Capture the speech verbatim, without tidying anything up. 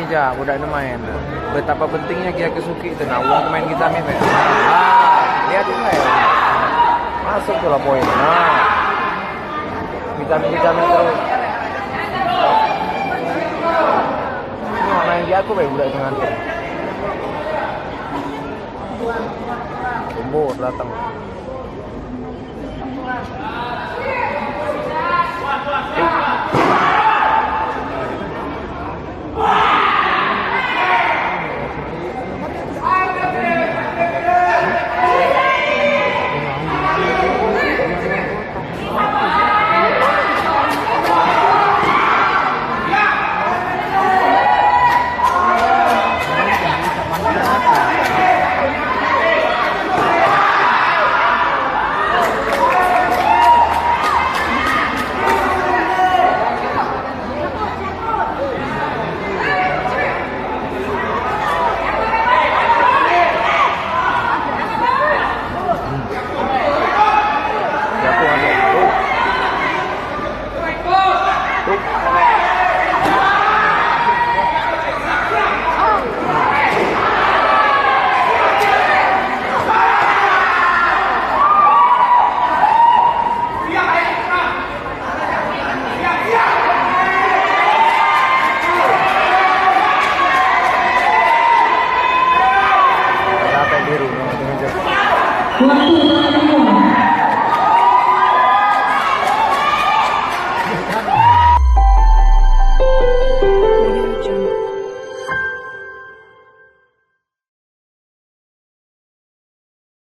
Ya, budak ni main. Betapa pentingnya Kia Kesuki tu. Nah, wong pemain kita ni, Mek. Ah, lihat tu, Mek. Masuk tu lah poin. Nah. Vitamin-vitamin terus. Nah, main di aku, Mek, budak dengan tu. Tumbuh datang. Sampai biru,